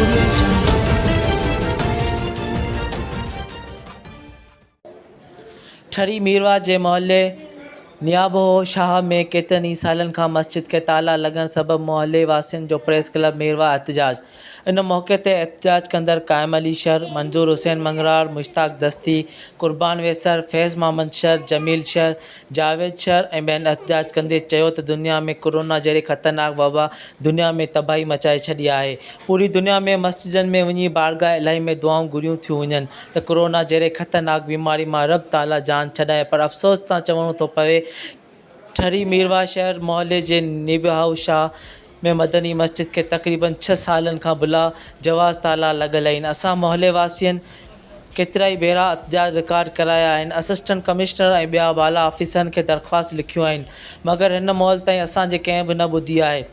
Audio Jungle. Thari Mirwah جي محلي نيابهو شاهه ۾ ڪيترن ئي سالن کان مسجد کي تالا لڳڻ سبب محلي واسين جو پريس ڪلب ميرواهه احتجاج ان موقعي تي احتجاج ڪندڙ قائم علي شر، منظور حسين مڱرهار، مشتاق دستي، قربان ويسر، فيض محمد شر، جميل شر، جاويد شر ۽ ٻين احتجاج ڪندي چيو ته دنيا ۾ ڪورونا جهڙي خطرناڪ وبا دنيا ۾ تباهي مچائي ڇڏي آهي پوري دنيا ۾ مسجدن ۾ وڃي بارگاهه الاهي ۾ دعائون گهريون ٿيون وڃن ته ڪورونا جهڙي خطرناڪ بيماري مان رب تعاليٰ جان ڇڏائي پر افسوس سان چوڻو ٿو پوي ٺري ميرواهه شهر محلي جي نيبهائو شاهه ۾ مدني مسجد کي تقريبن ڇهه سالن کان بلا جواز تالا لڳل آهن اسان محلي واسين ڪيترائي ڀيرا احتجاج رڪارڊ ڪرايا آهن اسسٽنٽ ڪمشنر ۽ ٻيا بالا آفيسرن کي درخواست لکيون آهن مگر هن مهل تائين اسان جي ڪنهن به نه ٻڌي آهي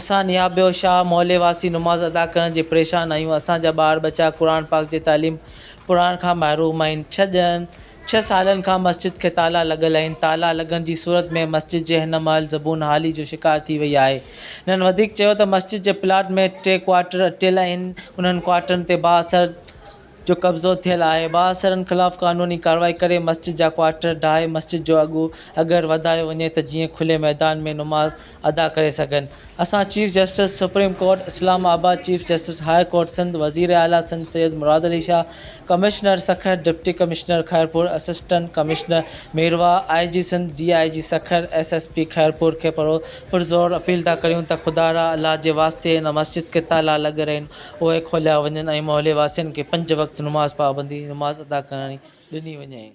اسان نيابيو شاهه محلي واسي نماز ادا ڪرڻ جي پريشان آهيون اسان جا ٻار ٻچا قرآن پاڪ جي تعليم پرائڻ کان محروم آهن ڇهه ڄڻن ڇهه سالن کان مسجد کي تالا لڳل آهن، تالا لڳڻ جي صورت ۾ مسجد جي هن مهل زبون حالي جو شڪار ٿي وئي آهي. هنن وڌيڪ چيو ته مسجد جي پلاٽ ۾ ٽي ڪوارٽر اٽيل آهن، انهن ڪوارٽرن تي بااثر جو قبضو ٿيل آهي، بااثرن خلاف قانوني ڪارروائي ڪري مسجد جا ڪوارٽر ڊاهي مسجد جو اڳر وڌايو وڃي ته جيئن کلي ميدان ۾ نماز ادا ڪري سگهن. اسان chief justice supreme court Islamabad, chief justice high court Sindh, وزير اعليٰ Sindh Syed Murad Ali Shah, commissioner Sukkur, deputy commissioner Khairpur, assistant commissioner Mirwah, I G Sindh, D I G Sukkur, S S P Khairpur کي پرزور appeal ٿا ڪريون ته خدارا الله جي واسطي ان مسجد کي تالا لڳ رهين اهي کوليا وڃن ۽ محلي واسين کي پنج وقت نماز پابندي نماز ادا ڪرڻ ڏني وڃي.